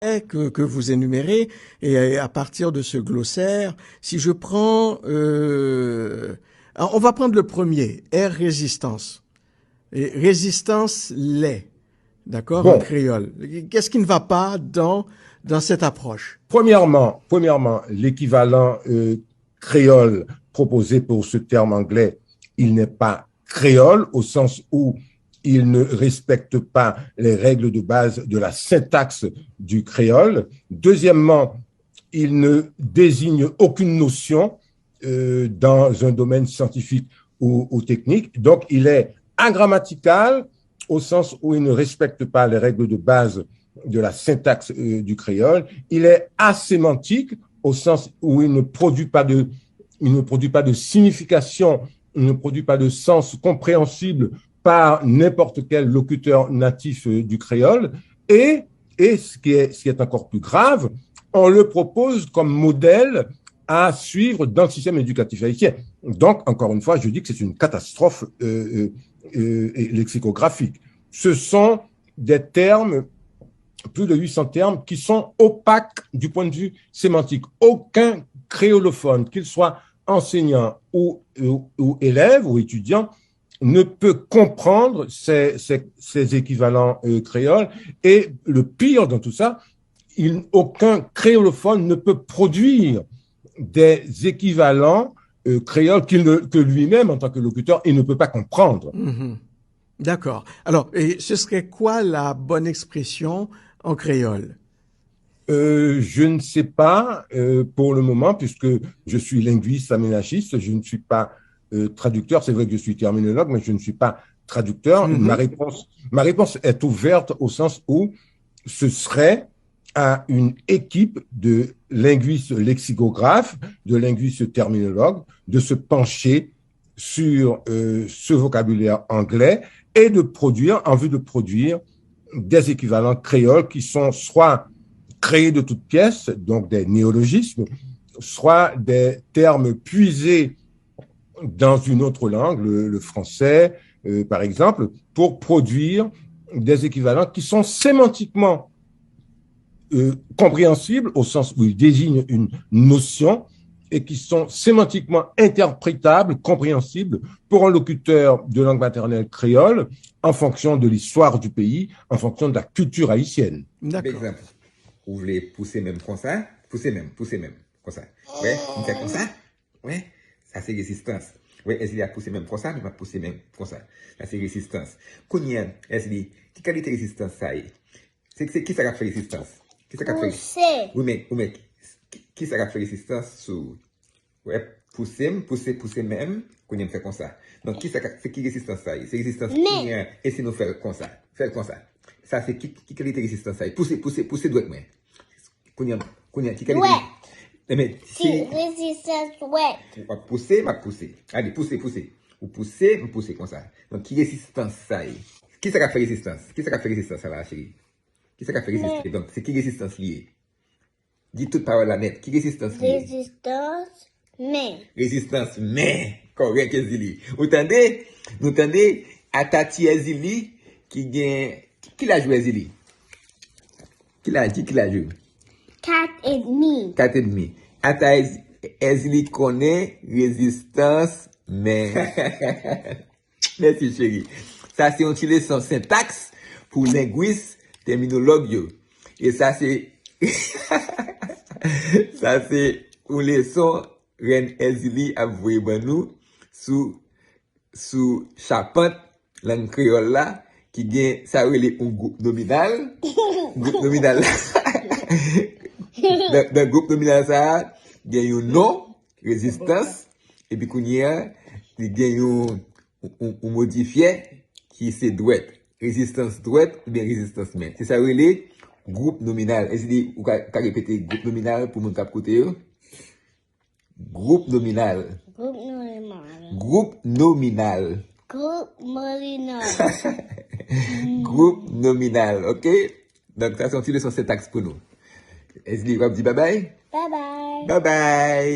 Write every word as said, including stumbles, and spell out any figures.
que, que vous énumérez, et à partir de ce glossaire, si je prends, euh, alors, on va prendre le premier, R résistance. Et résistance, les, d'accord, en Bon. Créole. Qu'est-ce qui ne va pas dans, dans cette approche? Premièrement, premièrement, l'équivalent euh, créole proposé pour ce terme anglais, il n'est pas créole au sens où il ne respecte pas les règles de base de la syntaxe du créole. Deuxièmement, il ne désigne aucune notion euh, dans un domaine scientifique ou, ou technique. Donc, il est agrammatical au sens où il ne respecte pas les règles de base de la syntaxe euh, du créole. Il est asémantique au sens où il ne produit pas de, il ne produit pas de signification, il ne produit pas de sens compréhensible par n'importe quel locuteur natif euh, du créole. Et, et ce, qui est, ce qui est encore plus grave, on le propose comme modèle à suivre dans le système éducatif haïtien. Donc, encore une fois, je dis que c'est une catastrophe euh, euh, euh, lexicographique. Ce sont des termes, plus de huit cents termes, qui sont opaques du point de vue sémantique. Aucun créolophone, qu'il soit enseignant ou, ou, ou élève ou étudiant, ne peut comprendre ces, ces, ces équivalents euh, créoles. Et le pire dans tout ça, il, aucun créolophone ne peut produire des équivalents euh, créoles qu'il ne- que lui-même, en tant que locuteur, il ne peut pas comprendre. Mhm. D'accord. Alors, et ce serait quoi la bonne expression en créole? Euh, je ne sais pas euh, pour le moment, puisque je suis linguiste aménagiste, je ne suis pas euh, traducteur. C'est vrai que je suis terminologue, mais je ne suis pas traducteur. Mhm. Ma réponse, ma réponse est ouverte au sens où ce serait à une équipe de linguistes lexicographes, de linguistes terminologues, de se pencher sur euh, ce vocabulaire anglais et de produire, en vue de produire des équivalents créoles qui sont soit créés de toutes pièces, donc des néologismes, soit des termes puisés dans une autre langue, le, le français euh, par exemple, pour produire des équivalents qui sont sémantiquement euh, compréhensibles au sens où ils désignent une notion et qui sont sémantiquement interprétables, compréhensibles pour un locuteur de langue maternelle créole en fonction de l'histoire du pays, en fonction de la culture haïtienne. D'accord. Egzanp, ou vle pouse men m konsa, pouse men m, pouse men m, konsa. Wè, m fè konsa. Wè, sa se rezistans. Wè, Èzili ap pouse men m konsa, men m ap pouse men m konsa. Sa se rezistans. Kounye a, Èzili, ki kalite rezistans sa ye? Se, se kisa k ap fè rezistans? Kisa k ap fè? Pouse. Wi, men, wi, men, ki- kisa k ap fè rezistans sou? Wè, pouse m, pouse, pouse men m, kounye a m fè konsa. Donk, kisa k ap, se ki rezistans sa ye? Se rezistans Men. Kounye a, e si nou fè l konsa? Fè l konsa. Sa se ki, ki kalite rezistans sa ye? Pouse, pouse, pouse dwèt mwen. Kounye a, kounye a, ki kalite? Dwèt. Ebyen, Ki se rezistans dwèt? w ap pouse, m ap pouse. Ale, pouse, pouse. Ou pouse, m pouse konsa. Donk, ki rezistans sa ye? Kisa k ap fè rezistans? Kisa k ap fè rezistans sa la, cheri? Kisa k ap fè rezistans? Men. Donk, se ki rezistans li ye? Di tout pawòl la nèt. Ki rezistans li ye? Rezistans men. Rezistans men. Kòrèk, Èzili. Ou tande? Nou tande? Ata ti Èzili ki gen. Ki laj ou, Èzili? Ki laj, di ki laj ou? Kat edmi. Kat edmi. Ata Ez- Èzili konnen rezistans men. Mèsi, cheri. Sa se yon ti leson sentaks pou lengwis, tèminològ yo. E sa se sa se yon leson Rèn Èzili ap voye ban nou sou sou chapant lang kreyòl la ki gen sa yo rele yon gwoup nominal. Gwoup nominal la. Nan, nan gwoup nominal sa a, gen yon non, rezistans, epi kounye a, li gen yon, yon, yon modifyè ki se dwèt. Rezistans dwèt oubyen rezistans men. Se sa yo rele gwoup nominal. Èske ou ka, ka repete gwoup nominal pou moun k ap koute yo? Gwoup nominal. Gwoup nominal. Gwoup nominal. Gwoup nominal. Gwoup nominal, ok? Donk, sa se yon ti leson sentaks pou nou. Èzili, w ap di babay? Bye bye. Babay!